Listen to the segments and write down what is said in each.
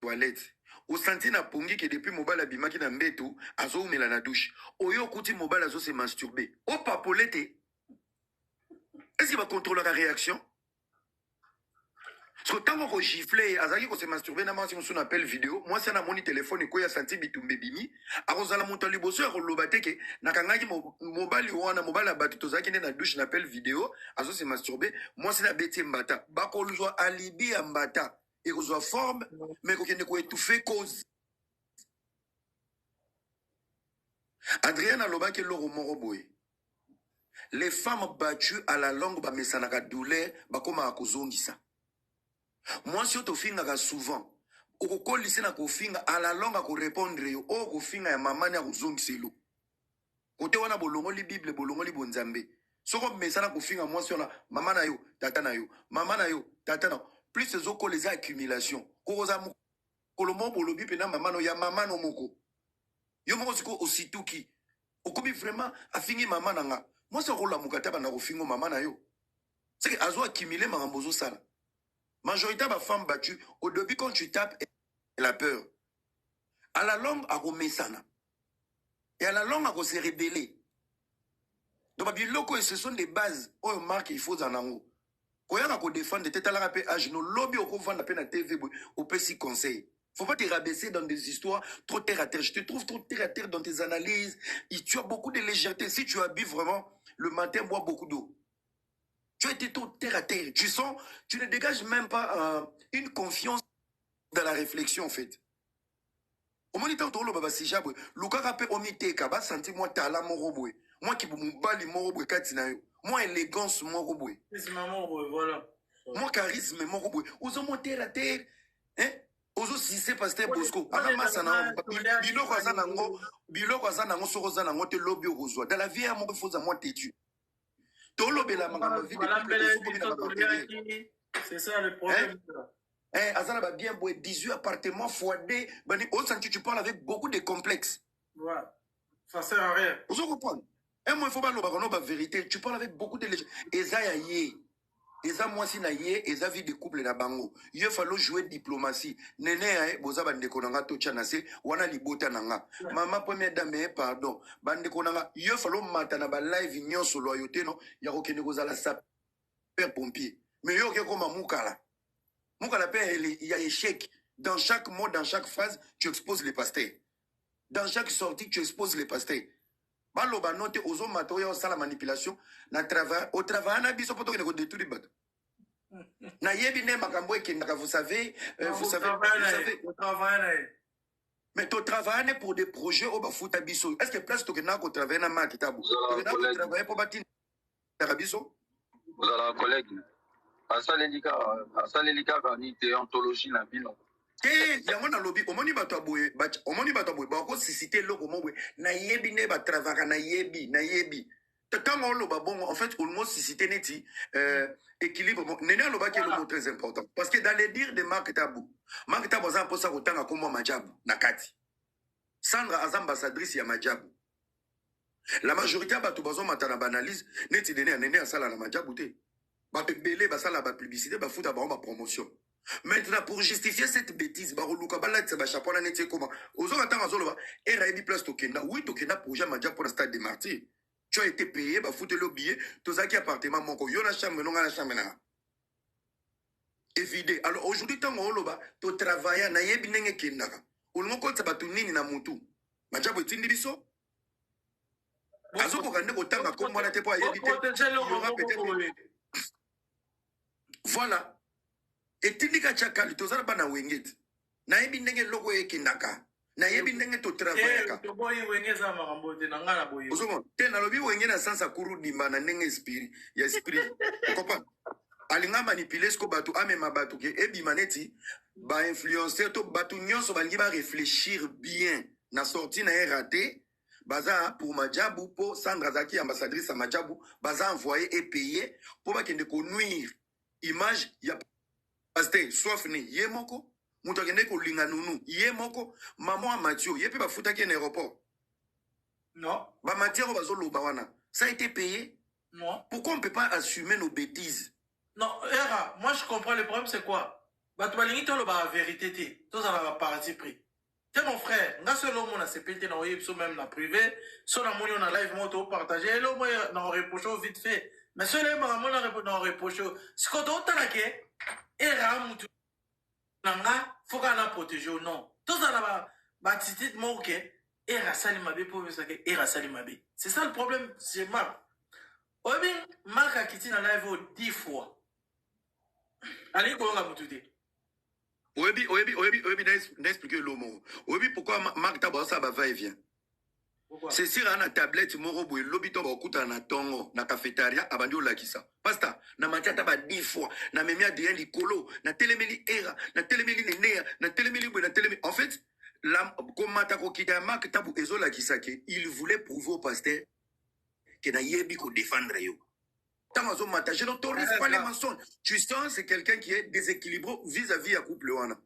Toilette osanti na pongi ke depuis mobali abimaki na mbetu azowumela na douche, oye okuti mobali azo se masturber, opapole te? Est-ce que bacontrolaka réaction? Parce que ntango akogifle ye, azalaki kose masturber na mwasi mosusu na appel video. Mwasi wana amoni telefone ekweyi, asanti bitumba ebimi, akozala moto ya liboso ya koloba te ke nakangaki mobali wana, mobali ya bato, tozalaki nde na douche na appel video, azose masturber, mwasi na abeti ye mbata. Bakozwa alibi ya mbata, ekozwa forme, mais ekokende koétouffe cause. Adrien alobaki eloko moko boye: les femmes battues, à la longue bamesanaka douleur, bakomaka kozongisa. Mwasi oyo tofingaka souvent, okokolisa na kofinga, à la longue akorépondre yo. Oyo kofinga ya mamani, akozongisa elo kote wana. Bolongoli Bible, bolongoli bonzambe. Soki omesana kofinga mwasi wana, mama na yo, tata na yo, mama na yo, tata na yo, plus ezokola, eza accumulation. Kokozala mokolo moko bolobi mpena mama no ya mama no moko, yo moko sikoyo osituki, okomi vraiment afingi mama na nga. Mwasi akolamuka te, banda kofinga mama na yo, seke azo accumule makambo ozosala. Majorité ya bafemme battu au début, quand tu tapes, elle a peur. À la longue akomesana et à la longue akose rebeller. Donc babiloko oyo, ce sont des bases oyo marque il faut ozala nango. Koyaka kodefendre te, talaka mpe age no. Lobi okovanda mpe na TV boye, opesi conseil. Faut pas te rabaisser dans des histoires trop terre à terre. Je te trouve trop terre à terre dans tes analyses et tu as beaucoup de légèreté. Si tu as bu vraiment le matin, bois beaucoup d'eau. Tu as été trop terre à terre. Tu sens, tu ne dégages même pas une confiance dans la réflexion, en fait. Omoni, ntango tokoloba basija boye, lukaka mpe omiteka, basanti mwa tala moko boye, mwa kibomobali moko boye kati na yo, mwa élégance moko boye. Voilà. Mwa charisme moko boye. Ozomwa terre à terre, hein? Ozosise pasteur Bosco aza masa na biloko aza nango, biloko aza nango. Soki oza nango te, lobi okozwa. Dans la vie ya moko, il faut mwa têtu. Tolobela makambo ya vie de. C'est ça le problème. Eh, aza na babien boye, 18 appartements fois 2 bani. Osanti tu parles avec beaucoup de complexe. Ouais. Ça sert à rien. Ozo comprendre un mot, il faut balobaka no bavérité. Tu parles avec beaucoup de légèreté. Eza ya ye, eza mwasi na ye, eza vie de couple na bango. Ye falo jouer diplomatie. Nene ya ye, boza bandeko na nga, totya na se wana, libota na nga, mama première dame ye, pardon, bandeko na nga. Ye falo mata na balive nyonso, loyauté no ya kokende kozala sapeur pompier, mais yo oke koma mukala mukala mpe ya échec. Dans chaque mot, dans chaque phrase, tu exposes les pasteurs. Dans chaque sortie, tu exposes les pasteurs. Baloba no te, ozomata oyo osala manipulation na travail, otravaille na biso mpo tokende kodétruire bato. Nayebi nde makambo ekendaka. Vous savez, vous savez, vous savez. Mais totravaille pour des projets oyo bafuta biso. Est ce que place tokendaka kotravaille na Mark Tabu, tokendaka kotravaille mpo batindaka biso? Ozalaka collègue, asaleli kaka, asaleli kaka ni déontologie na bino. Te, yango nalobi, omoni bato ya boye, omoni bato ya boye bakosisite eloko mo boye. Nayebi nde batravaka, nayebi, nayebi. Ntango oloba bongo, en fait olingo suscite neti équilibre. Nene alobaki eloko très important, parce que dans les dires de Mark Tabu, Mark Tabu aza mposa kotanga kombo Majabu na kati. Sandra aza ambassadrice ya Majabu. La majorité ya bato bazomata na baanalyse neti Nene ya Nene asala na Majabu te. Bato ebele basala bapublicité, bafuta bango bapromotion. Maintenant, pour justifier cette bêtise, bakoluka balatisa bachapeau wana neti ekoma. Ozoka ntango azoloba ere, ayebi place tokenda. Oui, tokenda projet Majabu mpona Stade de Martyr. Tu as été payé, bafuteli yo billet, tozalaki appartement moko, yo na chambre no, nga na chambre nanga évide. Alors aujourd'hui, ntango oloba totravailla, nayebi ndenge ekendaka, olingi okotisa bato nini na mutu? Majabu etindi biso, azokoka nde kotanga kombo wana te mpo ayebi te. Il y aura peut-être, voilà, etindika tiakali. Toza na bana Wenge te. Nayebi ndenge eloko oyo ekendaka, nayebi ndenge totravaillaka. Toboyi Wenge, eza makambo te na ngai na boye. Ozomona te, nalobi Wenge na sens akuru dimba na ndenge esprit ya esprit okopa alinga manipule siko bato, amema bato ke ebima neti bainfluenceur to bato nyonso balingi baréfléchir bien na sortie na ye raté. Baza pour Majabu mpo Sandra azalaki ambassadrice ya Majabu. Baza envoyé et payé mpo bakende konuire image ya pasteur soif ne ye moko. Moto akende kolinga nunu ye moko, mama ya Mathieu, ye mpe bafutaki ye na aéroport. Non. Bamatière oyo bazoloba wana, ça a été payé. Non. Pourquoi on peut pas assumer nos bêtises? Non, Era, moi je comprends, le problème c'est quoi? Bato balingi tolobaka vérité te, tozala ba parti pris te. Mon frère, nga so eloko mona sepeli te na oyebi biso même na privé. So namoni yo na live moko, topartage eloko moko na oreproche o vite fait, mais so eleyebaka mona na oreproche o. Sikoyo tootala ke era mutu na nga, faut kaka na protege o. Non, tozala ba attitude moko ke era asali mabe mpo oyebisaka era asali mabe. C'est ça le problème. C'est Mark. Oyebi, Mark akiti na live oyo 10 fois, alingi koyoka mutu te. Oyebi, na explique elo moko. Oyebi pourquoi Mark Tabo asala ba va et vient? Pourquoi? C'est sûr, ana tablette moko boye. Lobi to bakutana na ntongo na cafétéria, abandi olakisa pasta na mati ata ba 10 fois, namemi Adrien likolo, natelemeli era, natelemeli Neneya, natelemeli boye, natelemi. En fait, la komata kokita ya Mark Tabu ezolakisa ke il voulait prouver au pasteur ke nayebi kodéfendre yo. Ntango azomata, je n'autorise pas les mensonges. Tu sens, c'est quelqu'un qui est déséquilibré vis-à-vis ya couple wana.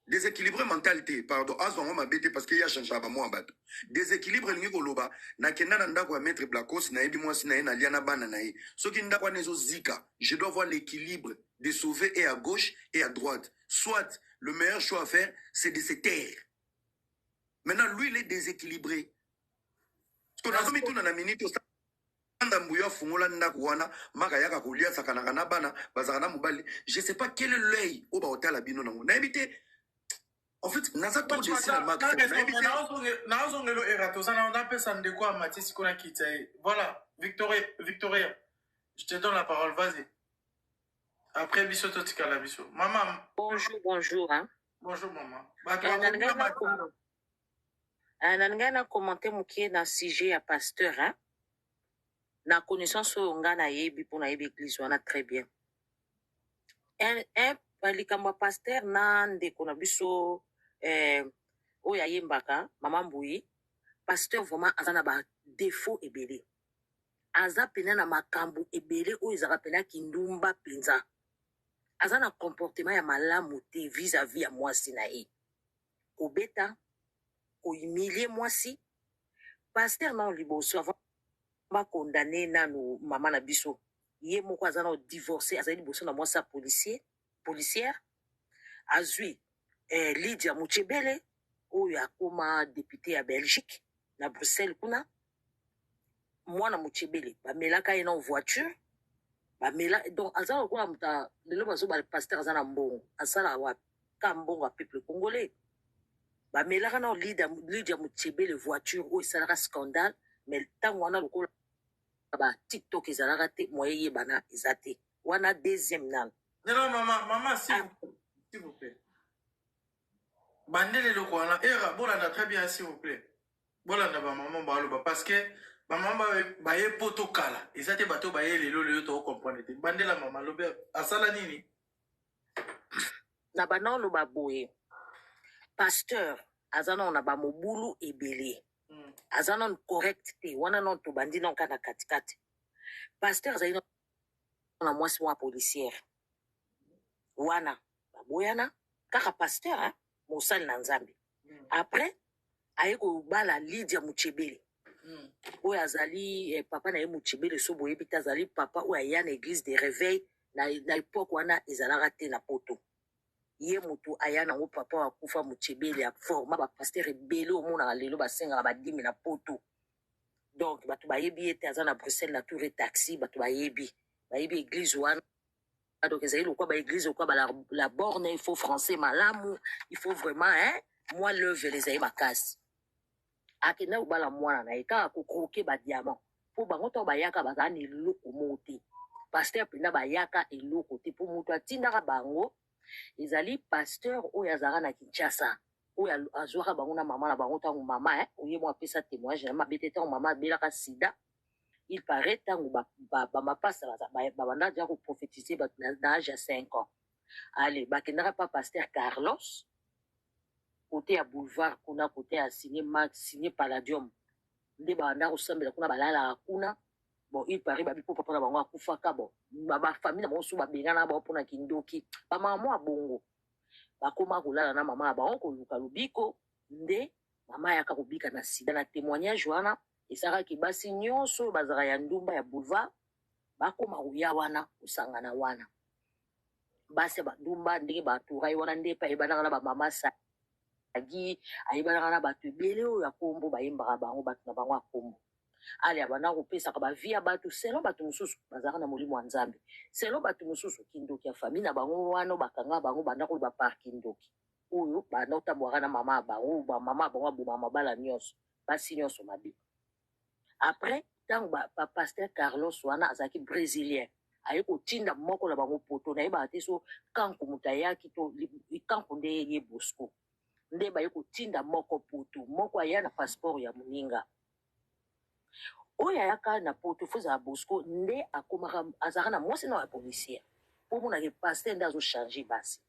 Déséquilibré mental te, pardon, azwango mabe te, parce que ye achangeaka bamwa bato. Déséquilibre elingi koloba, nakenda na ndako ya maître Blacos, nayebi mwasi na ye, nalia na bana na ye. Soki ndako wana ezozika, je dois voir l'équilibre de sauver et à gauche et à droite. Soit le meilleur choix à faire, c'est de se taire. Maintenant, lui, il est déséquilibré. Nazomituna na minute osanda mbuyo afungola ndako wana, maka ayaka kolia, asakanaka na bana, bazalaka na mobali. Je sais pas quel est l'œil oyo baotala bino nango, nayebi te. En fait, naza trop déçu na Mark. Nayebi te. Nazongelo era toza na napesa ndeko ya Matisi kuna kita ye. Voilà, Victoria, Victoria, je te donne la parole, vas-y. Après biso totikala biso mama. Bonjour, bonjour. Hein. Bonjour mama. Bato Na ngai na commenter moke na sujet ya pasteur. Hein? Na connaissance oyo nga nayebi, mpo nayebi église wana très bien. Un likambo ya pasteur na ndeko na biso oyo ayembaka, mama Mbuyi, pasteur vraiment aza na badéfaut ebele, aza pena na makambo ebele oyo ezalaka pena kindumba mpenza. Aza na comportement ya malamu te vis-à-vis ya mwasi na ye, kobeta, kohumilie mwasi. Pasteur nano liboso, avant bakondane nanu mama na biso, ye moko aza na divorce, azali liboso na mwasi ya policier, policière. Azwi Lydia Muchebele oyo akóma député ya Belgique na Bruxelles kuna. Mwana Muchebele bamelaka ye na voiture, bamela. Donc aza lokola moto lelo bazoba. Pasteur aza na mbongo, asalaka wapi? Ka mbongo ya peuple congolais. Bamelaka na Lydia Muchebele voiture oyo esalaka scandale. Mais ntango wana, lokola ba TikTok ezalaka te, moye yebana eza te. Wana deuxième nano. Non, mama, mama, s'il vous plaît, s'il vous plaît, bandele eloko wana era. Bolanda très bien, s'il vous plaît. Bolanda bamama baloba, parce que bamama baye po tokala eza te. Bato baye lelo lelo, tokocomprendre te. Bandela mama, lobi asala nini. Na banda oloba boye, pasteur aza nano na bamobulu ebele. Aza nano correct te. Wana nano tobandi nano kaka na katikati. Pasteur azali na mwasi mwa policière wana, baboyana kaka. Pasteur, hein, mosali na Nzambe. Après aye kobala Lydia Muchebele oyo azali papa na ye Muchebele, so boyebi te, azali papa oyo aya na église de réveil na époque wana ezalaka te na Poto. Ye motu aya nango, papa oyo akufa, Muchebele, aforma bapasteur ebele omonaka lelo basengaka badimi na Poto. Donc bato bayebi ye te, aza na Bruxelles na Tour Taxi. Bato bayebi église wana. Donc ezali lokwa baéglise lokwa ba la borne. Il faut français malamu, il faut vraiment, hein, mwa level ezali makasi. Akenda kobala mwana na ye kaka kocroquer badiamant, mpo bango ntango bayaka bazala na eloko moko te. Pasteur mpenza bayaka eloko te, mpo moto atindaka bango ezali pasteur oyo azalaka na Kinshasa, oyo azwaka bango na mama na bango. Ntango mama oye mo apesa témoignage na mabe te, ntango mama abelaka sida, il paraît ntango bamapasa babanda deja koprophétise bato na age ya 5 ans, ale bakendaka pa pasteur Carlos, côté ya boulevard kuna, côté ya Ciné Max, Ciné Palladium, nde babanda kosambela kuna, balalaka kuna. Bon, il paraît babi mpo papa na bango akufaka. Bon, bafamille na bango so babengana bango mpona kindoki. Bamama mwa bongo bakóma kolala na mama na bango, koluka lobiko. Nde mama ayaka kobika na sida. Na témoignage wana esalaki basi nyonso oyo bazalaka ya ndumba ya boulevard bakóma koya wana, kosangana wana. Basi ya bandumba ndenge baentoura ye wana, nde mpe ayebanaka na bamama Sagi, ayebanaka na bato ebele oyo ya kombo, bayembaka bango bato na bango ya kombo. Ale abanda kopesaka bavie ya bato selon bato mosusu bazalaka na molimo ya Nzambe, selon bato mosusu kindoki ya famille na bango wana bakanga bango, banda koloba par kindoki oyo banda kotambwaka na mama ya bango, bamama ya bango aboma mabala nyonso, basi nyonso mabe. Après ntango ba pasteur Carlos wana azalaki brésilien, aye kotinda moko na bango poto, nayebaka te so kanku moto ayaki to kanku nde ye Bosco nde baye kotinda moko poto, moko aya na passeport ya moninga oyo ayaka na poto. Fo ezala Bosco nde akomaka, azalaka na mwasi na ya policière, mpo omonaka pasteur nde azochange basi.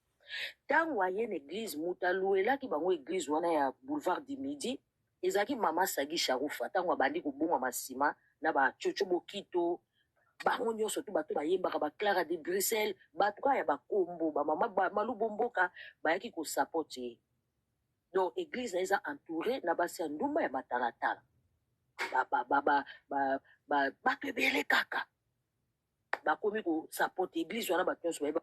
Ntango aye na église, moto aluelaki bango église wana ya boulevard du Midi ezalaki mama Sagi Sharufa. Ntango abandi kobongama nsima na bacoco bokito, bango nyonso tu bato bayembaka, baclara de Bruxelles, bato kaka ya bakombo, bamama Malubo Mboka bayaki kosapote ye. Donc église na eza entouré na basi ya ndumba ya matalatala, bato ebele kaka bakomi kosapote église wana. Bato nyonso bayeba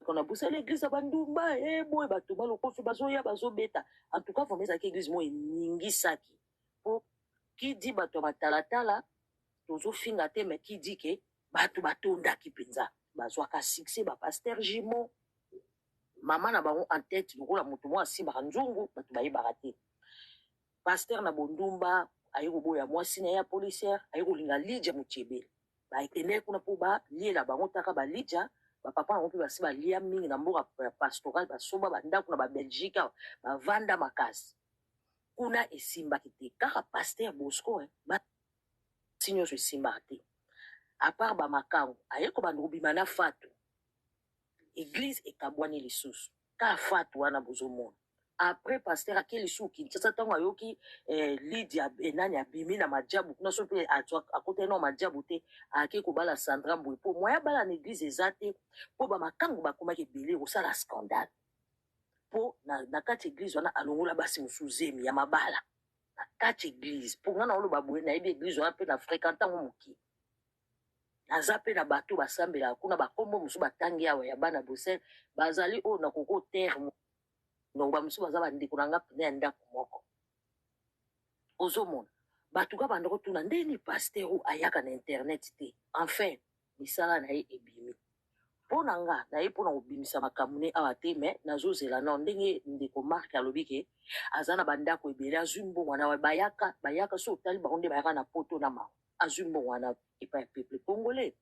na Bruxelles église ya bandumba e boye, bato balokofi bazoya bazobeta. En tout cas, vraiment ezalaki église moko eningisaki, po kidi bato ya matalatala tozofinga te, mais kidi ke bato batondaki mpenza, bazwaka succès. Bapasteur Jimo, mama na bango en tête lokola moto moko asimbaka nzungu, bato bayebaka te. Pasteur na bondumba aye koboya mwasi na ye ya policière, aye kolinga Lidia Motiebele. Bakendeki kuna mpo baliela bango taka balidia bapapa bango mpe basi balia mingi na mboka ya pastoral, basomba bandako na babelgique awa, bavanda makasi kuna. Esimbaki te kaka pasteur Bosco, basi nyonso esimbaka te à part bamakango. Aye kobanda kobima na Fatu, église ekabwani lisusu ka Fatu wana bozomona. Après pasteur ake lisusu Kinshasa, ntango ayoki Lidia nani abimi na majabu kuna, so mpe akotaki na majabu te, ake kobala Sandra Mbwe, mpo moya bala na église eza te, mpo bamakangu bakomaki ebele kosala scandale. Mpo na kati église wana alongola basi mosusu zemi ya mabala na kati église. Mpo nga na oloba boye, nayebi église wana mpe na fréquente yango moke, naza mpe na bato basambelaka kuna, bakombo mosusu batangi awa ya bana Bruxelles bazali oyo nakoki terre. Donc bamosusu baza bandeko na nga mpena ya ndako moko. Ozomona bato ka banda kotuna ndeni pasteur oyo ayaka na internet te. Enfin misala na ye ebimi. Mpo na nga naye mpona kobimisa makambo ne awa te, mais nazozela nao ndenge ndeko Mark alobi ke aza na bandako ebele, azwi mbongo wana. Bayaka bayaka, so otali bango nde bayaka na poto na mawa. Azwi mbongo wana epai ya peuple congolais.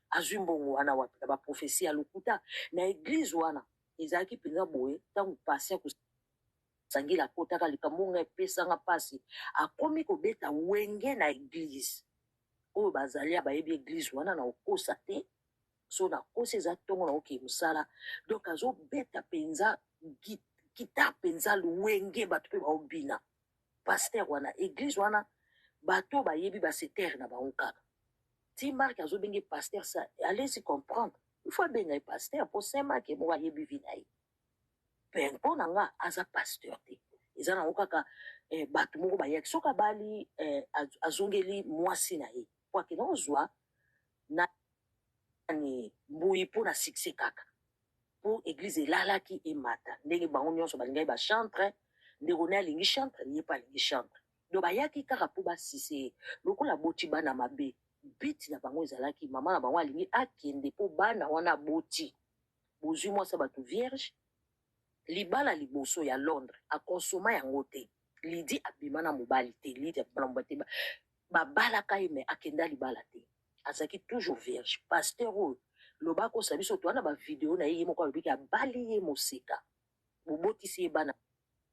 Azwi mbongo wana wapi? Na baprophétie ya lokuta na église wana. Ezalaki mpenza boye, ntango pasi kosangela akotaka likambo nga epesanga mpasi, akomi kobeta wenge na église oyo bazali ya bayebi église wana. Na kokosa te, so nakosi eza ntongo na okee mosala. Donc azobeta mpenza guitare mpenza wenge, bato mpe baobina. Pasteur wana, église wana, bato bayebi basetere na bango kaka ti Mark azobenge pasteur. Sa allez comprendre, il faut abenga ye pasteur mpo saint Mark moko ayebi vie na ye. Mpe mpo na nga aza pasteur te, eza nango kaka bato moko bayaki. Soki abali azongeli mwasi na ye po akende kozwa nani mbui mpo na succès kaka, mpo église elalaki emata ndenge bango nyonso balingaki bachantre. Ndeko ne alingi chantre, ye mpe alingi chantre, donc bayaki kaka mpo basise ye lokola boti bana mabe. Biti na bango ezalaki mama na bango alingi akende mpo bana wana aboti. Bozwi mwasi ya bato vierge, libala liboso ya Londres akonsoma yango te. Lidi abima na mobali te, Lidi abima na mobali te, babalaka ye mais akenda libala te, azalaki toujours vierge. Pasteur oyo loba akosa biso, towana bavideo na ye, ye moko alobiki abali ye moseka, bobotisi ye bana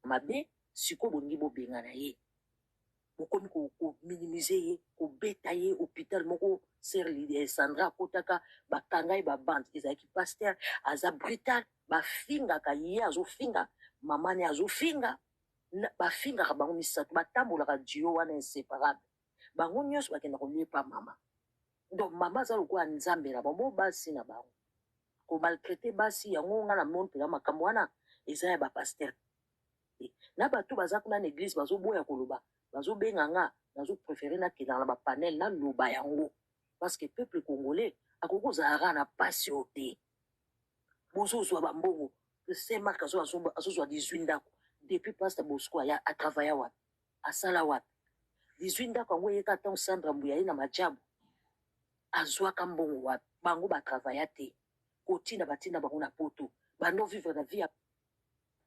mabe. Sikoyo bolingi bobengana ye, bokomi kominimize ye, kobeta ye. Hôpital moko sœur Sandra akotaka, bakanga ye babande. Ezalaki pasteur aza brutal, bafingaka ye, azofinga mama ne, azofinga, bafingaka bango misato, batambolaka duo wana inséparable. Bango nyonso bakenda koliepa mama. Donc mama aza lokola nzambe na bango, basi na bango komaltraite basi yango. Nga na moni mpena makambo wana eza ya bapasteur te na bato baza kuna na église bazoboya koloba, bazobenga nga. Nazopréféré nakendaka na bapanel naloba yango, parce que peuple congolais akoki kozala kaka na pasi oyo te. Bozozwa bambongo. Saint Marc azozwa 18 ndako. Depuis Pasteur Bosco aya atravaya wapi? Asala wapi? 18 ndako yango eyeka ntango Sandra Mbuya ye na Majabu azwaka mbongo wapi? Bango batravaya te. Kotinda batinda bango na poto. Bando vivre na vie ya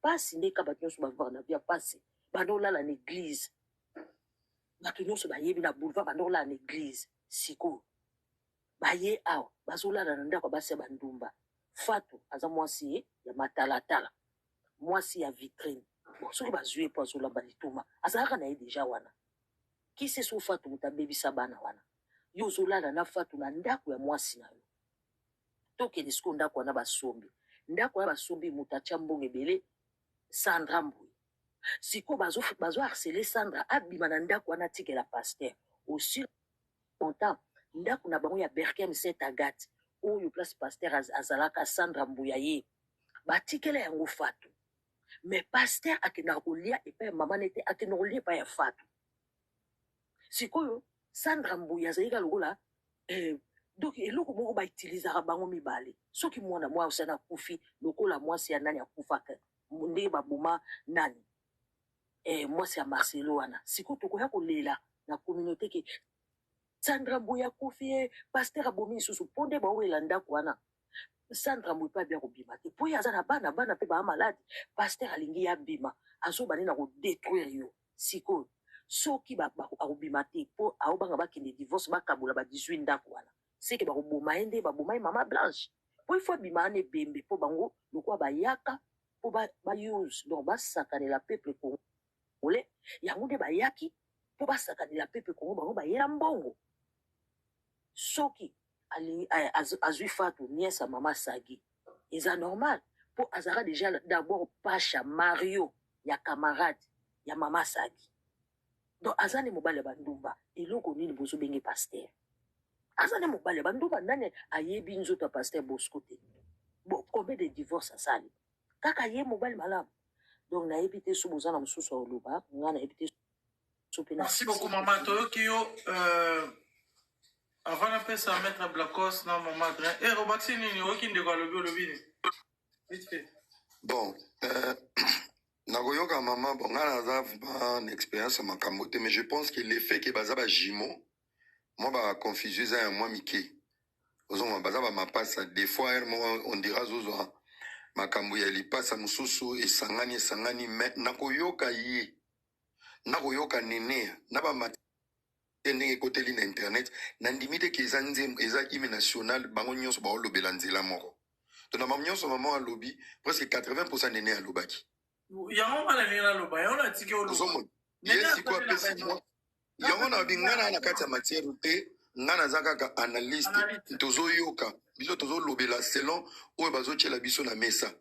pasi nde ka bato nyonso bavivaka na vie ya pasi. Bando olala na église. Bato nyonso bayebi na boulevard bando olala na église. Sikoyo baye awa bazolala na ndako ya basi ya bandumba. Fatu aza mwasi ye ya matalatala, mwasi ya vitrine. Bon, soki bazwi ye mpo azolamba lituma, azalaka na ye deja wana. Kisi so Fatu moto abebisa bana wana. Yo ozolala na Fatu na ndako ya mwasi na yo. Tokende sikoyo ndako wana basombi. Ndako wana basombi moto atya mbongo ebele, Sandra Mbuyi. Sikoyo bazo bazo harceler Sandra abima na ndako wana atikela pasteur. Aussi longtemps ndako na bango ya Berkem Saint Agathe oyo place pasteur azalaka Sandra Mbuya ye batikela yango Fatu. Mais pasteur akendaka kolia epai ya mama nete, akendaka kolia epai ya Fatu. Sikoyo Sandra Mbuya azali kaka lokola eh, donc eloko moko bautilisaka bango mibale. Soki mwana mwasi wana akufi lokola mwasi ya nani akufaka ndenge baboma nani eh, mwasi ya Marcelo wana, sikoyo tokoya kolela na communauté ke Sandra Mbuya akufi ye, pasteur abomi lisusu mpo nde bawela ndako wana. Sandra Mbuya mpe abia kobima te mpo ye aza na bana, bana mpe baa maladi. Pasteur alingi ye abima, azobandi na kodetruire yo. Sikoyo soki akobima te mpo aobanga bakende divorce, bakabola ba 18 ndako wana, seke bakoboma ye nde baboma ye mama Blanche mpo ifo abima wana ebembe mpo bango lokola bayaka mpo ba, ba use donc basakanela peuple congolais, yango nde bayaki mpo basakanela peuple congo, bango bayela mbongo. Soki azwi Fatu nièce ya mama Sagi eza normal mpo azalaka deja d'abord pasha Mario ya camarade ya mama Sagi, donc aza nde mobali ya bandumba. Eloko nini bozobenge pasteur? Aza nde mobali ya bandumba. Nani ayebi nzoto ya pasteur Bosco te? Bon, combien de divorce asali? Kaka ye mobali malamu. Donc nayebi te so boza na mosusu ya koloba, nga nayebi te so mpe na Merci beaucoup mama, toyoki yo. Avant napesa maître Blacos na mama Adrien, eh, obakisi nini? Oyoki ndeko alobi, olobi nini? Vite fait. Bon, nakoyoka mama. Bon, nga naza vraiment na expérience ya makambo te, mais je pense que le fait que baza bajumeau, mwa baconfusion eza ya mwa mike. Ozomona baza bamapasa, des fois heure moko on dirait azozwa makambo ya lipasa mosusu esangani esangani, mais nakoyoka ye, nakoyoka Nenea na bamate ndenge ekoteli na internet, nandimi te ke eza nzembo, eza hymne national, bango nyonso baolobela nzela moko. To na bango nyonso mama alobi presque 80 Nene alobaki. Yango nga nalingi naloba yango, natiki oloba. Ozomona ye Nene sikoyo asali na apesi raison. mwa yango na bi nga na kati ya matière te, nga naza kaka analyste. Analyste. Tozoyoka biso, tozolobela selon oyo bazotiela biso na mesa.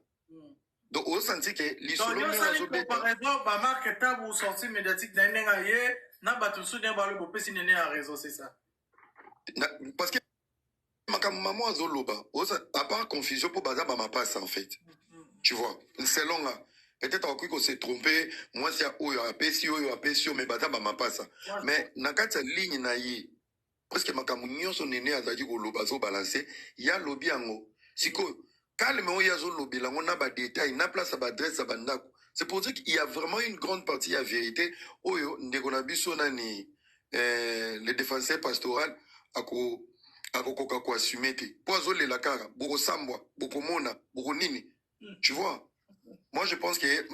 Donc osanti ke Donc lisolo yo ndenge osali azobeta comparaison bamarke tabu sortie médiatique na ye ndenge aye na bato mosusu ndenge balobi, opesi Nene ya raison, c'est ça? Parce que makambo mama azoloba à part confusion mpo baza bamapasa en fait, tu vois, selon nga peut-être akoki kose tromper, mwasi ya oyo apesi oyo apesi oyo, mais baza bamapasa. Mais na kati ya ligne na ye, presque makambo nyonso Nene azalaki koloba azobalance, ye alobi yango. Sikoyo calme oyo azolobela yango na badetail na place ya baadresse ya bandako, c'est pour dire qu'il y a vraiment une grande partie ya vérité oyo ndeko na biso nani, le défenseur pastoral akokoka koassume te mpo azolela kaka bokosambwa, bokomona bokonini, tu vois. Moi je pense que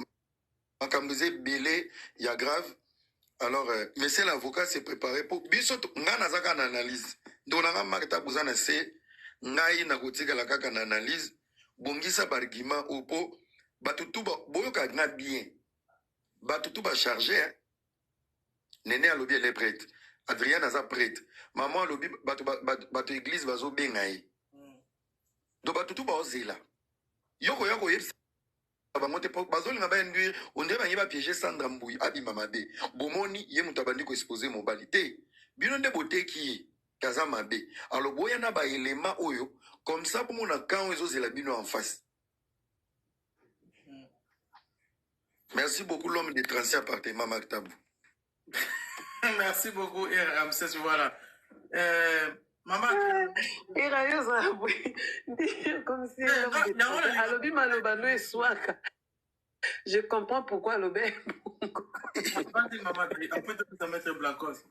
makambo eza ebele ya grave. Alors monsieur l'avocat s'est préparé po biso ngai naza kaka na analyse. Ndeko na ngai Mark Tabu oza na se, ngai nakotikala kaka na analyse. Bongisa baargument oyo mpo bato tu boyoka nga bien, bato tu bacharge, hein. Nene alobi elle est prête, Adrienne aza prête, mama alobi bato bato église bazobenga ye. Donc bato tu baozela yo koya koyebisa bango te po bazolinga bainduire ondire bangi bapiége Sandra Mbui abima mabe. Bomoni ye moto abandi koexpose mobali te, bino nde boteki ye kaza mabe. Alors boya na baelema oyo comme ça bomona kan oyo ezozela bino en face. Merci beaucoup, l'homme de 36 appartement, Mark Tabu. Merci beaucoup, Ramsès. Voilà. Mama Era yo ozala boye nde comme si Eh, l'homme de yango travers nalinga alobi maloba no eswaka. Je comprends pourquoi alobi bongo. Vas-y, mama, après topesa maître Blancos.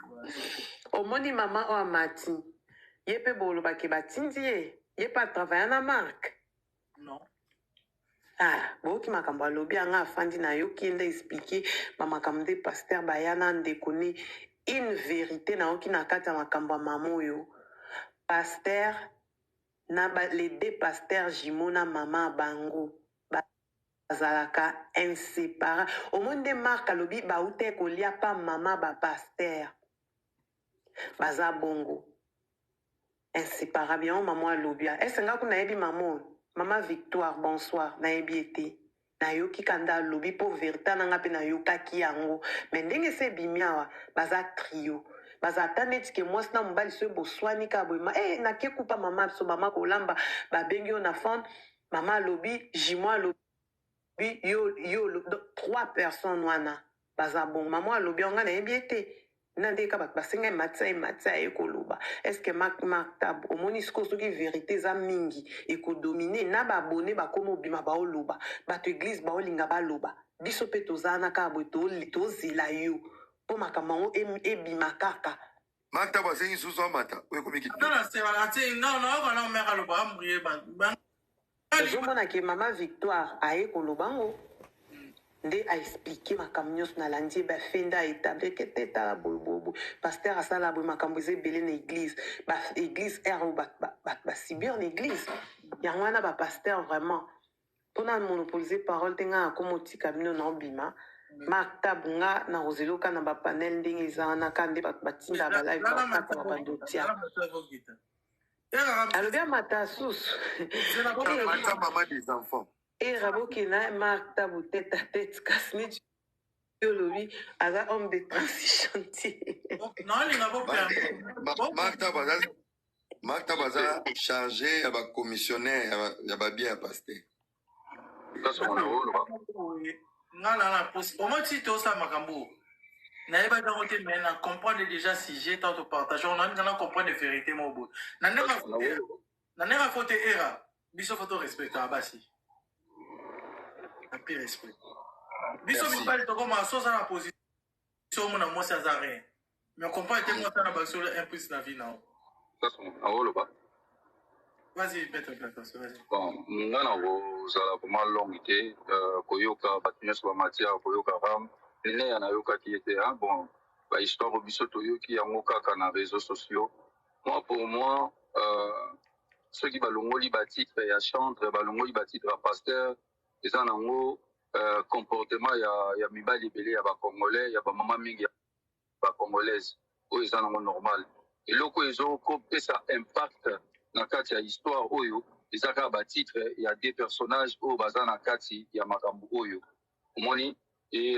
Omoni mama oyo amati ye mpe bolobaki batindi ye, ye mpe atravailla na marque. Non. Ah, boyoki makambo alobi anga afandi nayoki ye nde explique bamakambo nde pasteur baya na ndeko ne une vérité nayoki na kati ya makambo ya mama oyo pasteur na ba, les deux pasteurs jumeaux na mama bango bazalaka inséparable. Omoni nde Marc alobi bauta kolia pa mama ba pasteur baza bongo inséparable. Yango mama alobi ese nga kuna nayebi mama oyo, mama Victoire, bonsoir, nayebi ye te, nayoki kanda alobi mpo vérité nanga mpe nayokaki yango. Me ndenge ese ebimi awa, baza trio, baza ata neti ke mwasi na mobali soki boswani kaka boye ma eh, nake kupa mama biso mama kolamba, babengi yo na phone, mama alobi, jumeau alobi, yo yo donc trois personnes wana baza bon. Mama alobi yango, nga nayebi ye te na nde kaka bato basenga ematisa ematisa aye koloba. Est-ce Mark Mark Tab omoni sikoyo soki vérité eza mingi ekodomine na baabone bakóma obima baoloba, bato église baolinga baloba, biso mpe toza wana kaka boye tozela yo mpo makambo yango ebima kaka. Mark Tabo asengi susu amata oyo ekomi kitoko. Non, c'est ati non non non mère aloba ambrie ba. Ozomona ke mama Victoire aye koloba ngo nde aexplique makambo nyonso nalandi ye bafe nde aétablir ke te tala boyeboyeboye pasteur asala boye, makambo eza ebele na église, baéglise ere oyo bato basibir na église yango wana bapasteur vraiment mpona monopoliser parole te. Ngai nakoma otika bino na obima Mark Tab, nga na kozeloka na bapanel ndenge eza wana ka nde bato batinda balive bakata babandi otia. Alobi amata susu. Mata mama des enfants. Era bokenda Mark Tabu tête à tête, kasi neti olobi aza homme de transition te. Naolinga Mark Tabo aza, Mark Tabo aza chargé ya bacommissionnaire ya babien ya pasteur. Nga na posi omo ti tosala makambo nayebaki yango te, mais na comprendre déjà sujet tant topartage naninga na comprendre vérité moko boye na ndenge afo te. Era biso fo torespectaka basi na pire respect. Biso mibali tokoma so oza na position omona mwasi aza rien, mais comprendre te mwasi ana basolo un plus na vie nao. Aoloba. Vas-y, maître Platos, vas-y. Bon, nga na kozala vraiment longue te, koyoka bato nyonso bamatière, koyoka ram nene ya nayokaki ye te. Bon, bahistoire biso toyoki yango kaka na réseaux sociaux. Moi, pour moi, soki balongoli batitre ya chantre, balongoli batitre ya pasteur, eza nango comportement ya mibali ebele ya bacongolais, ya bamama mingi ya bacongolaise oyo eza nango normal. Eloko ezokopesa impact na kati ya histoire oyo eza kaka batitre ya deux personnages oyo baza na kati ya makambo oyo omoni. E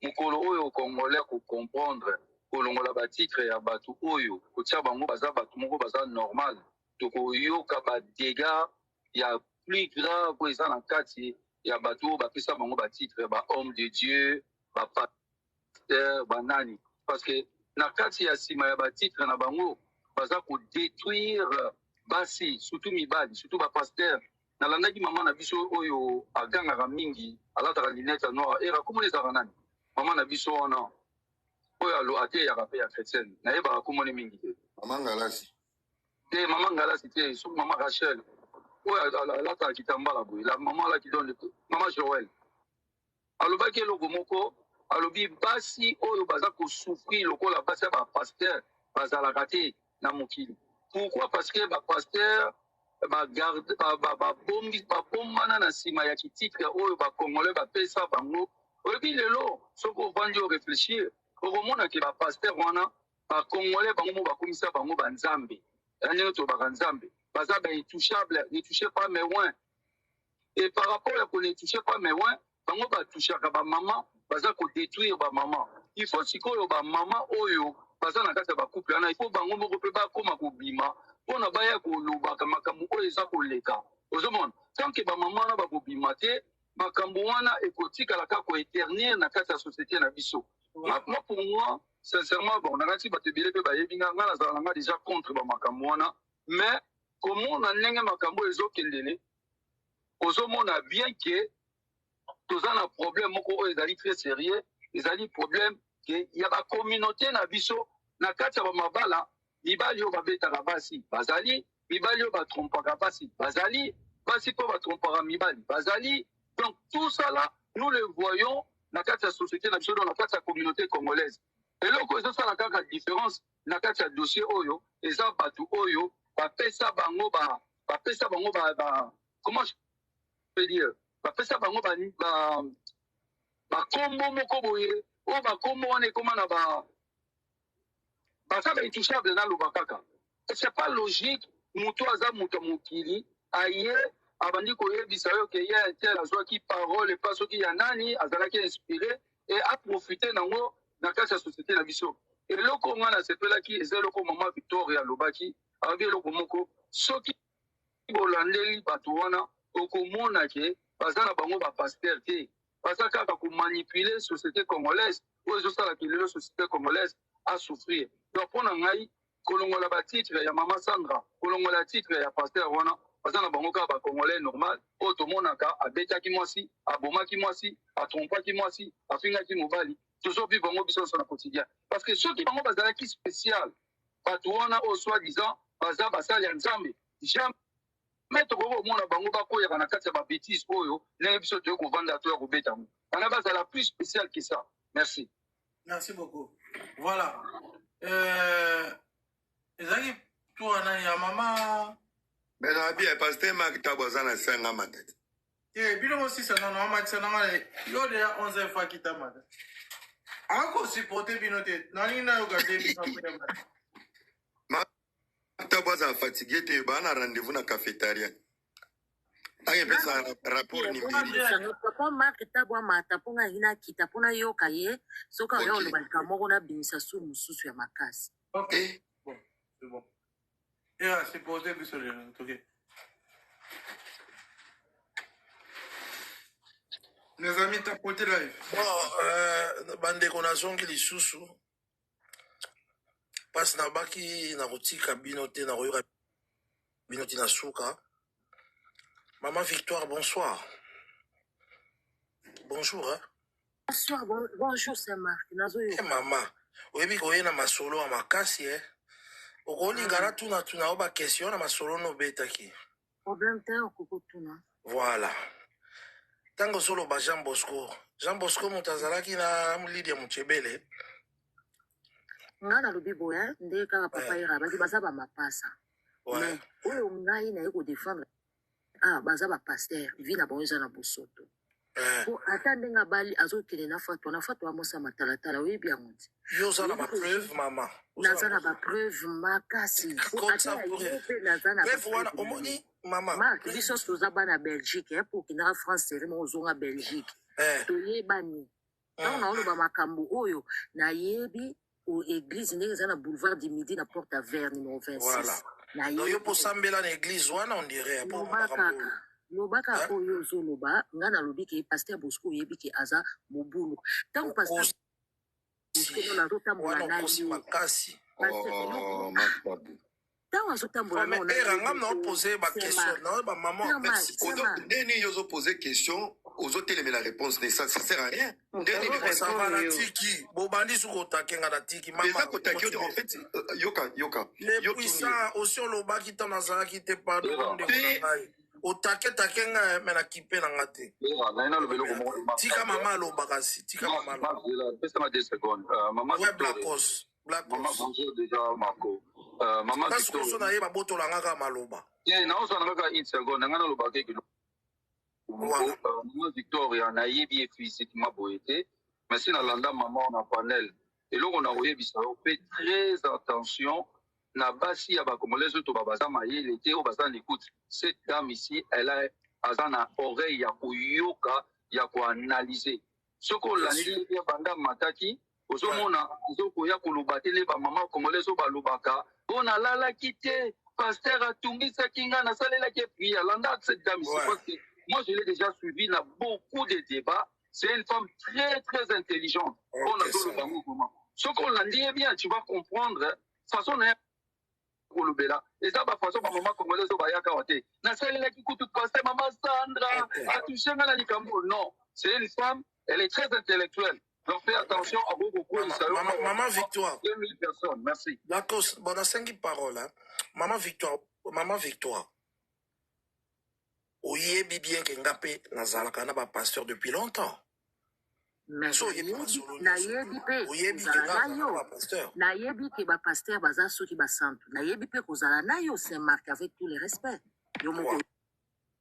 mokolo oyo congolais kocomprendre kolongola batitre ya bato oyo kotia bango baza bato moko baza normal, tokoyoka badégâts ya plus grave oyo eza na kati ya bato oyo bapesa bango batitre, bahomme de Dieu, bapasteur, banani, parce que na kati ya nsima ya batitre na bango baza kodétruire basi, surtout mibali, surtout bapasteur. Nalandaki mama na biso oyo agangaka mingi, alataka lunette ya noir, era komona ezalaka nani, mama na biso wana oyo ateyaka mpe ya chrétienne, nayebaka komoni mingi te. Mama Ngalasi. Te, mama Ngalasi te, soki mama Rachel oyo alataka kitambala boye, la mama là qui donne, mama Joel, alobaki eloko moko, alobi basi oyo baza kosouffrir lokola basi ya bapasteur bazalaka te na mokili. Pourquoi? Parce que bapasteur babombana na nsima ya kititre oyo bacongolais bapesa bango. Oyebi, lelo soki ovandi oréfléchir, okomona ke bapasteur wana bacongolais bango mo bakomisa bango banzambe ya ndenge tolobaka nzambe, baza baintouchable, ne touchez pas mes oints. Et par rapport ya ko ne touchez pas mes oints, bango batouchaka bamama, baza kodétruire bamama. Il faut sikoyo bamama oyo baza na kati ya bacouple wana, il faut bango moko mpe bakóma kobima mpona baya kolobaka makambo oyo eza koleka. Ozomona, tant que bamama wana bakobima te, makambo wana ekotikala kaka koéternir na kati ya société na biso. Moi, pour moi, Sincèrement, bon, nakanisi bato ebele mpe bayebi nga, nga nazala na nga déjà contre bamakambo wana, mais komona ndenge makambo oyo ezokendele, ozomona bien ke toza na problème moko oyo ezali très sérieux. Ezali problème ke ya bacommunauté na biso na kati ya bamabala. Mibali oyo babetaka basi bazali, mibali oyo batrompaka basi bazali, basi mpo batrompaka mibali bazali. Donc tout ça là, nous le voyons na kati ya société na biso, donc na kati ya communauté congolaise. Eloko ezosala kaka différence na kati ya dossier oyo eza bato oyo bapesa bango ba bapesa bango ba, ba comment je peux dire, bapesa bango ba ba bakombo moko boye oyo bakombo wana ekóma na ba baza baintouchable. Naloba kaka, c'est pas logique. Moto aza moto ya mokili, aye abandi koyebisa yo ke ye un tel azwaki parole epa soki ya nani, azalaki inspiré e aprofite nango na kati ya société na biso. Eloko nga nasepelaki eza eloko mama Victoria alobaki. Alobi eloko moko: soki bolandeli bato wana, okomona ke baza na bango bapasteur te, baza kaka komanipuler société congolaise oyo ezosalaka lelo société congolaise asouffrir. Donc mpo na ngai, kolongola batitre ya mama Sandra, kolongola titre ya pasteur wana, baza na bango kaka bacongolais normal oyo tomonaka abetaki mwasi, abomaki mwasi, atrompaki mwasi, afingaki mobali. Tozovivre bango biso nyonso na quotidien, parce que soki bango bazalaki spécial, bato wana oyo soi disant baza basali ya Nzambe, jamais tokoki komona bango bakoyaka na kati ya babêtises oyo ndenge biso toyei kovanda to ya kobeta yango wana. Bazala plus spécial que ça. Merci. Merci beaucoup. Voilà, ezalaki tour nani ya mama. Mais na bien, pasteur Mark Tabo aza na sanga matete. Te, bino bosisa nano, amatisa nanga yo deya 11 fois kita mata, akosupporte bino te. Nalingi nayoka te bino akoya mata. Mark Tabo aza fatigué te, baa na rendez-vous na cafétéria, akepesa rapport numérique. Papa Mark Tabo amata mpo ngai nakita mpo nayoka ye soki aya oloba likambo moko, nabimisa su mosusu ya makasi. Ok. Eh. Bon, c'est bon, eya supporte biso lelo toke. Mes amis, tapoter live. Bon, bandeko, nazongi lisusu mpasi nabaki na kotika bino te, na koyoka bino te na suka. Mama Victoire, bonsoir, bonjour, hein? Bonsoir, bon, bonjour saint Marc, nazoyoka. E mama, oyebi koye na masolo ya makasi e okolinga natunatuna yo baquestion na masolo no obetaki. Problème te, okokotuna. Voilà, ntango ozoloba Jean Bosco, Jean Bosco moto azalaki na Lidia Mochebele. Ngai nalobi boye nde kaka papa yera abaki baza bamapasa. Mais oyo ngai naye kodefendre, ah, baza bapasteur, vie na bango eza na bosoto. Po ata ndenge abali, azokende na Fatu wana, Fatu amosa matalatala, oyebi yango ti. Yo oza na bapreuve, mama? Naza na bapreuve makasi. Po ata ya yo mpe naza na preuve wana. Omoni, mama. Mark, biso toza bana Belgique, mpo okendaka France seri moko, ozonga Belgique. Toyebani. Ntango naoloba makambo oyo, nayebi o église ndenge eza na boulevard du Midi, na porte à vert numéro 26. Voilà, donc yo mpo osambela na église wana, on dirait po loba kaka, loba kaka oyo ozoloba. Ngai nalobi ke pasteur Bosco, oyebi ke aza mobulu. Ntango pasteur Bosco nano azotambola na ye makasi. Oh, Mark Tabo. Ntango azotambola era ngam na opose baquestion na bamama. Merci. Ndeni yo ozopose question, ozotelemela réponse ne ça, ça sert à rien. Ndeni ça va, na tiki bobandi soki otakenga na tiki. Eza kotaki yo, en fait, yoka, yoka. Le puissant aussi olobaki ntango nazalaki te. Pardon, ndeko na ngai, otaketake ngai me nakipe na nga te. Tika mama alobaka si, tika mama. Pesama 2 secondes. Mama ouais, Blacos. Mama, bonjour déjà, Marco. Mama. Victoire na ye babotolanga kaka maloba. Naozala kaka une seconde, ngai nalobaka eke mama Victoria, nayebi ye physiquement boye te, mais si nalanda mama na panel, eloko na koyebisa yo mpe, très attention na basi ya bacongolais oyo toba baza mayele te, oyo baza na écoute. Cette dame ici, elle a, aza na oreille ya koyoka, ya koanalyse. Soki olandi ye banda mataki, ozomona azokoya koloba te nde bamama congolais oyo balobaka mpo nalalaki te, pasteur atungisaki nga, nasalelaki prière. Landa cette dame ici, parce que moi je l'ai déjà suivi na beaucoup de débats. C'est une femme très très intelligente. Mpo nazoloba ngo vraiment. Soki olandi ye bien, tu vas comprendre façon na ye kolobela eza ba façon ba mama congolaise oyo bayaka awa te. Nasalelaki kutu pasteur mama Sandra atouche nga na likambo. Non, c'est une femme, elle est très intellectuelle. Donc fais attention, akoki kokweyisa yo. Maman, maman Victoire. 2000 personnes, merci. D'accord, bon, nasengi parole. Hein. Maman Victoire, maman Victoire. Oyebi bien que nga pe nazalaka na ba pasteur depuis longtemps. Mais So oyebi nayebi masolo nyonso. nayebi mpe Oyebi ke kozala nga na nazalaka na yo ba pasteur. nayebi ke bapasteur baza soki basantu nayebi mpe kozala na yo saint marc avec tout le respect yo moko Wa.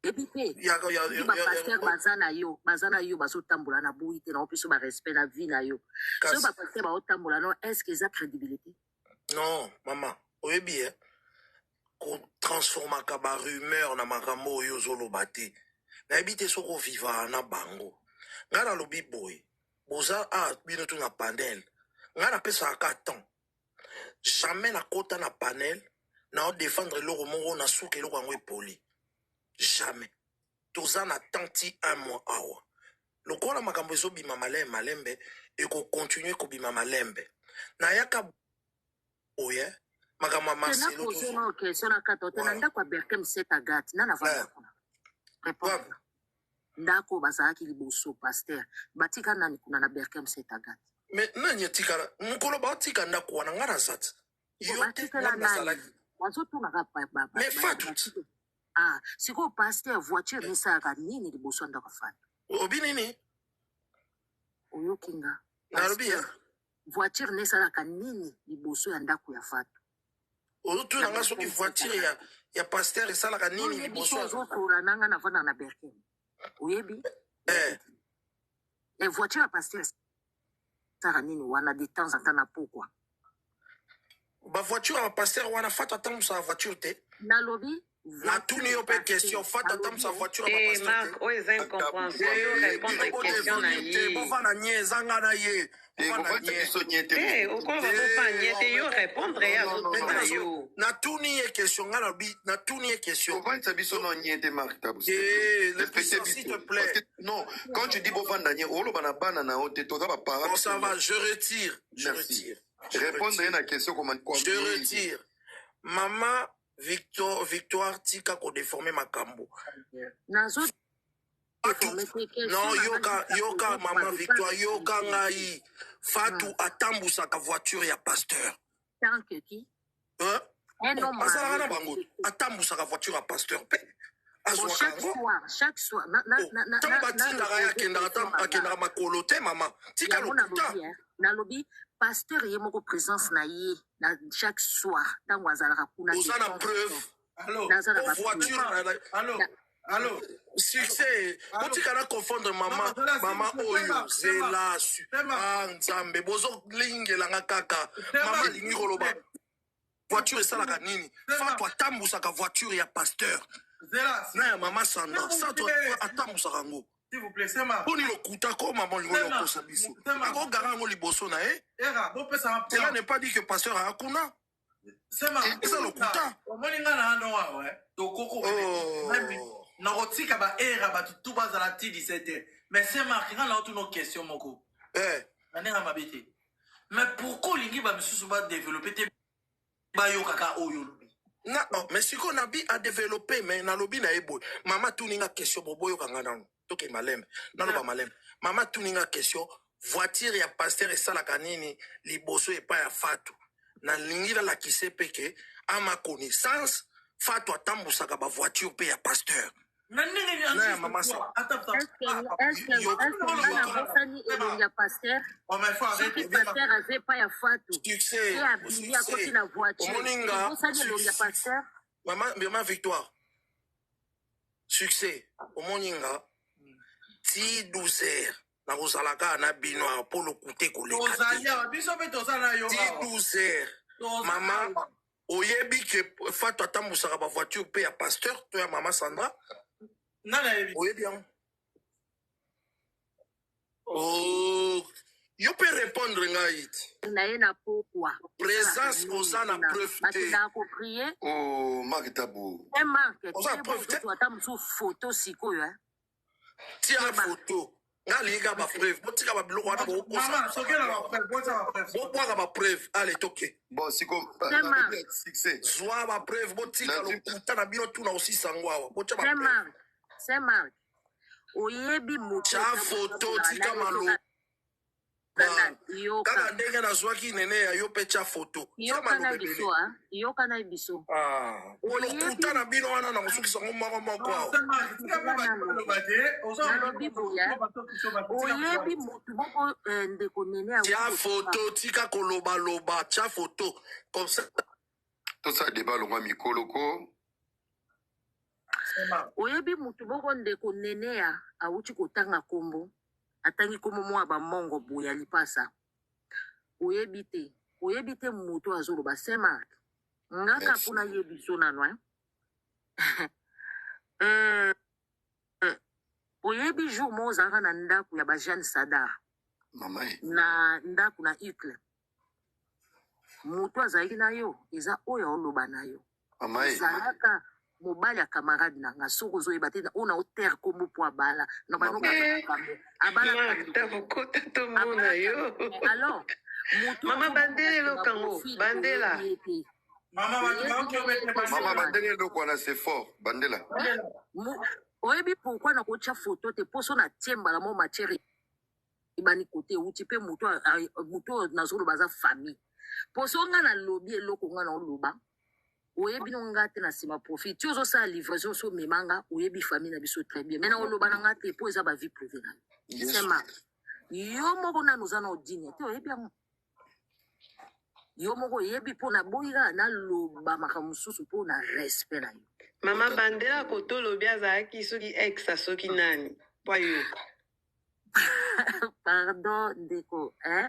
oyebi mpe Ya ya soki ya ya, ya bapasteur baza na yo baza na yo bazotambola na boyi te na biso barespect na vie na yo soki kasi bapasteur baotambola no est ce que eza crédibilité non mama oyebi eh kotransformaka ba rumeur na makambo oyo ozoloba te nayebi te soki ovivaka na bango ngai nalobi boye boza a bino tu na panel ngai napesaka ka temps jamais nakota na panel na odefendre eloko moko na suka eloko yango epoli jamais toza na temps ti un mois awa lokola makambo ezobima malembe malembe ekokontinue kobima malembe nayaka boye makambo ya te marcelo napose tozo nao question na kata te na voilà ndako ya berkem set agathe nani avandaka Eh, kuna répondre wapi nga ndako bazalaki liboso paster batika nani kuna na berkem set agathe me nani etikala mokolo baotika ndako wana ngai naza te bo yo te batikala ngai nani nazalaki bazotunaka me fatu te batika ah sikoyo paster voiture nesalaka nini liboso ya ndako ya fatu obi nini oyoki nga nalobi paster voiture nesalaka nini liboso ya ndako ya fatu ozotuna na nga soki berkem set voiture agathe ya, ya paster esalaka nini oyebi liboso so ya ozokola na nga navanda na berkem oyebi eh, oyebi te e voiture ya paster esalaka nini wana de temps en temps na pokwa bavoiture ya bapaster wana fatu atambusaka voiture te nalobi voiture natuni ya yo mpe paster question fatu nalobi atambusaka eh, voiture ya te bapaster te mark oyo eza incompréhension yo Eh, répondre bino question na bodefendre te ye bovanda nye eza nga na ye te bovanda kovandisa nye biso nye te te okoloba bofa nye te yo répondre ye non non non me nga azotuna nazo yo natuni ye question nga nalobi natuni ye question kovandisa biso no nye te mark tabu s'il te plaît te le respecte puissant s'il te biso parce que plaît non quand tu dis bovanda nye oloba na bana na yo te toza baparent bon biso ça va nyonso je retire je merci retire je répondre ye retire na question koma je retire mama victor victoire tika kodeforme makambo nazo Fatu, deforme te question non na nga yoka juste yoka apoze mama bato pas victoire yoka responsabilité ngai fatu atambusaka voiture ya pasteur tant que qui hein? un Oh, homme azalaka marié na bango respecté atambusaka voiture ya pasteur mpe bon azwaka chaque yango soir chaque soir na na Oh, na na ntango na na batindaka ye repose akendaka question ta- na nga akendaka makolo te mama tika yango lokuta nalobi eh, nalobi pasteur ye moko présence na ye na chaque soir ntango azalaka kuna de oza na temps en preuve temps Allô naza na o bapreuve voiture na- na- Allô Na- Allô succès Allô botika na confondre Non, mama zela, s'il mama vous plaît, oyo Sema, Sema, zela su Sema, ah nzambe bozolingelanga kaka Sema, mama s'il alingi vous koloba plaît. voiture esalaka nini Sema, fatu atambusaka voiture ya pasteur Zela, na ya mama s'il sandra vous satu plaît, atambusaka yango s'il vous plaît, Sema, mponi lokuta ko mama olingo Sema, yokosa biso Sema, akoganga yango liboso na ye Era, bopesa cela plan. n'est pas dit que pasteur aya kuna Sema, eza lokuta omoni nga na ano awa eh, tokoko même oh. nakotika baera bato tu bazala ti 17 heures mais se mark nga na otuna question moko eh. na ndenge ya mabe te mais pourquoi olingi bamisusu badeveloppe te bayokaka oyo olobi na oh, mais sikoyo nabi adeveloppe me nalobi na ye boye mama tuninga question bo boyokanga nano toke malembe naloba malembe mama tuninga question voiture ya paster esalaka nini liboso epai ya fatu nalingi nalakise mpe ke ama connaissance fatu atambusaka bavoiture mpe ya pasteur na ndenge na ya mama sa est-ce yo que nga nabosani elongi ya paster soki yoka paster aza epai ya fatu succès ye abimi akoti succès na voiture omoni nga obosani elongi ya paster mama mama victoire succès omoni nga ti 12 heures nakozala kaka na bino awa mpo lokuta ekoleka te tozali awa biso mpe toza na yo ti awa 12 heures toza mama awa oyebi ke fatu atambusaka bavoiture mpe ya pasteur to ya mama sandra nani ayebi oyebi yango oh, yo mpe répondre ngai ti na ye na pokwa esalaka présence nini oza na kuna preuve te bakendaka koprie oh mark tabu e marke oza na te preuve te bozozwa ata mosusu foto sikoyo eh. tia te marke photo Nga alingi kaka bapreuve. Botika babiloko wana bokokosa. Mama, soki na bapreuve, botia bapreuve. Bobwaka bapreuve. Ale toke. Bon, siko Saint na Marc. lobi ya succès. Zwa bapreuve, botika Nazwi lokuta na bino tuna osisa yango awa. Botya Saint bapreuve. Marc, Saint Marc, oyebi moto Tya ntango foto, otambolaka tika na ye maloba. soki Kaka yoka ndenge nazwaki nene ya yo mpe tya foto. Tya yoka na maloba ebele. biso ah yoka na biso. Ah, oyo Oyebi lokuta na bino wana na kosukisa yango moko moko Non, awa. Saint Marc, tika mpe eza bato nano baloba te. Oza nalobi boye oyebi motu moko eh, ndeko nene awuti Tya kotanga foto, tika kolobaloba, tya foto. Comme ça, tosala débat longwa mikolo ko. Saint Marc. Oyebi motu moko ndeko nene ya awuti kotanga kombo, atangi kombo moko ya bamongo boye ya lipasa, oyebi te, oyebi te motu azoloba. Saint Marc, ngaka Merci. mpona yebi so nano eh? Eh, oyebi jour moko ozalaka na ndako ya ba Jeanne Sadar Mama ye. na ndako na Ucle, moto azalaki na yo eza oyo aoloba na yo Mama ye. ozalaka mobali ya camarade na nga. Soki ozoyeba te, oyo na otere kombo mpo abala na Mama banokaka ye. makambo abalaka Mark, ndeko tavokota tomona abalaka yo. Alors moto Mama azoloba bandela na eloko yango, profil bandela. oyebi ye te, Mama, bato oyebi baoki ye obete te. Mama Saint bandela. Marc, bandela eloko wana c'est fort. Bandela. Bandela. Oyebi pourquoi nakotya foto te? Mpo so natie mbala mo matière ebani kote euti mpe moto moto oyo nazoloba aza famille. Mpo so nga nalobi eloko nga naoloba, oyebi no nga te na nsima profil ti ozosala livraison so omema nga, oyebi famille na biso très bien, mais na oloba na nga te mpo eza bavie privée na yo. Yesu. Saint Marc, yo moko nanu oza na odigne te, oyebi yango yo moko oyebi, mpo naboyi kaka naloba makambo mosusu mpo na respect na yo. Mama bandela kotolobi azalaki soki ex soki nani po ayoka. Pardon ndeko, eh?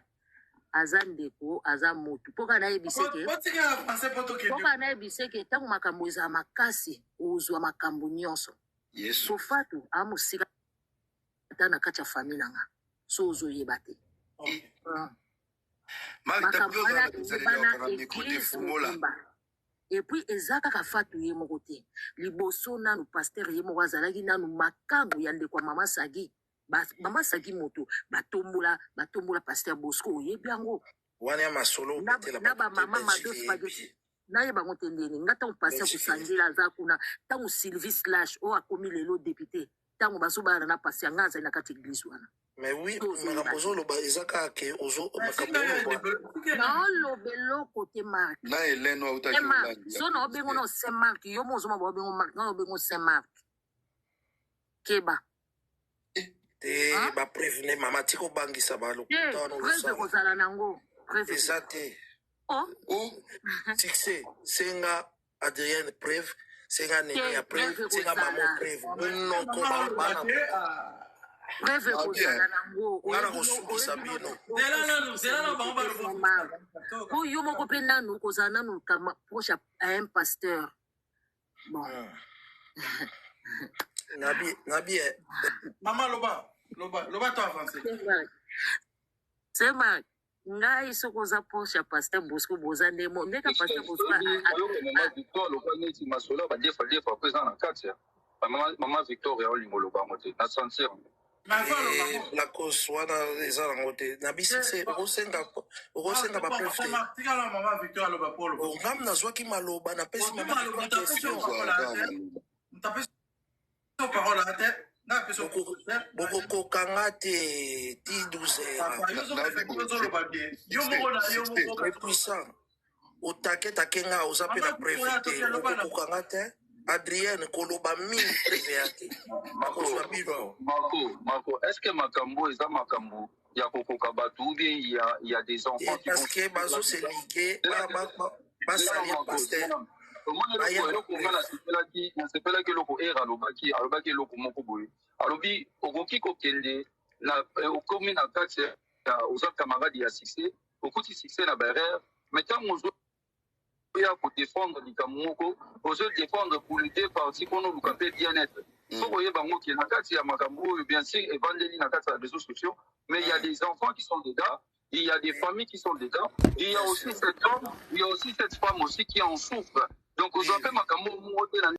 Aza ndeko, aza motu mpo kaka nayebise ke Botikala français po mpo tokende. kaka nayebise ke ntango makambo ezala makasi, ozwa makambo nyonso. Yesu. Sofatu amosika ata na kati ya famille na nga, so ozoyeba te. Ok. Marc Makambo tapri ozala wana na bizaleli ya eyebana kokanga micro te eglise fungola. mobimba. Et puis eza kaka Fatu ye moko te. Liboso nanu pasteur ye moko azalaki nanu makangu ya ndeko ya mama Sagi. Mama Sagi moto batombola, batombola pasteur Bosco, oyebi yango. Wana ya masolo Na, obetela na bato te bamama Mado Belgique Spaghetti eyebi. nayeba yango te ndeni nga ntango pasteur Belgique eyebi. Kosangela aza kuna, ntango Sylvie Slash oyo akomi lelo député, ntango bazobala na pasteur, nga azali na kati ya église wana. Mais oui, To ozoyeba makambo te. ozoloba eza kaka ke ozo Mais makambo tika yo oloba. développe. Tika yo Naoloba eloko te Mark. Na Hélène oyo autaki Saint Marc, Hollande ya so na obengo publicité. na Saint Marc, yo mo ozoma ba obengo Marc, nga obengo Saint Marc. Keba. Te Hein? bapreuve ne mama tika obangisa Te, balokuta wana preuve ozosala. kozala nango. Preuve Eza kozala. te. Oh, Oh, Succès, senga Adrienne preuve, senga Nene te, ya preuve, preuve senga mamo kozala. preuve. Munoko Mama bana oloba bana te. Ah. Preuve ah bien. kozala nango. nga na Oyebi no, kosukisa oyebi no bino. Zela nanu, okosukisa zela nanu moto bango te baloba Saint Marc. osukisa. Po yo moko mpe nanu kozala nanu kama proche à un pasteur. Bon. Nabi nabi eh, Mama loba, loba, loba to avancer. Saint Marc. Saint Marc. Ngai soki oza proche ya pasteur Bosco, boza nde mo ndeka pasteur Bosco Oyebi oyoka mama Victoire lokola neti masolo ya badefa defa mpo eza na kati ya mama, mama Victoire ya olingo oloba yango te na sentir yango. Mais faut aloba eh, yango. Lacoste wana eza nango te. Nabi succès okosenga okosenga bapreuve Saint te. Marc, tika na mama Victoire aloba po oloba. Ngam nazwaki maloba napesi Oki mama maloba, Victoire moto apesi yo question. parole Ozwa aya kaka te. maloba. Moto apesi yo parole aya te. Nga apesi yo Boko parole te. bokokokanga te ti 12 heures. Papa, yo Na ozopesa nabi yo boye ozoloba bien. Yo succès, moko na yo succès. moko Très puissant. Otake take nga oza mpe na Mama preuve Victoire te. toki aloba na Okokokanga te. Adrienne koloba mingi preuve ya te. Marco, Bakozwa bino awa. Marco, Marco, est-ce que makambo eza makambo ya kokoka bato ou bien il y a des enfants Eh, qui vont parce que souffrir bazo se là-dedans? ligue Zela ba ba ba zela basalia Marco, pasteur zela. Omoni baya eloko na eloko nga preuve. nasepelaki nasepelaki eloko ere alobaki alobaki eloko moko boye alobi okoki kokende na eh, okomi na kati ya oza camarade ya succès okuti succès na baerreur mais ntango ozo oya kodefendre likambo moko ozodefendre pour les deux parties mpona oluka mpe bien-être faut koyeba yango ke na kati ya makambo oyo bien sûr evandeli na kati ya réseaux sociaux, mais il y a des enfants qui sont dedans, il y a des familles qui sont dedans, il y a Bien aussi sûr. cet homme, il y a aussi cette femme aussi qui en souffre. Donc ozwa mpe makambo moko te na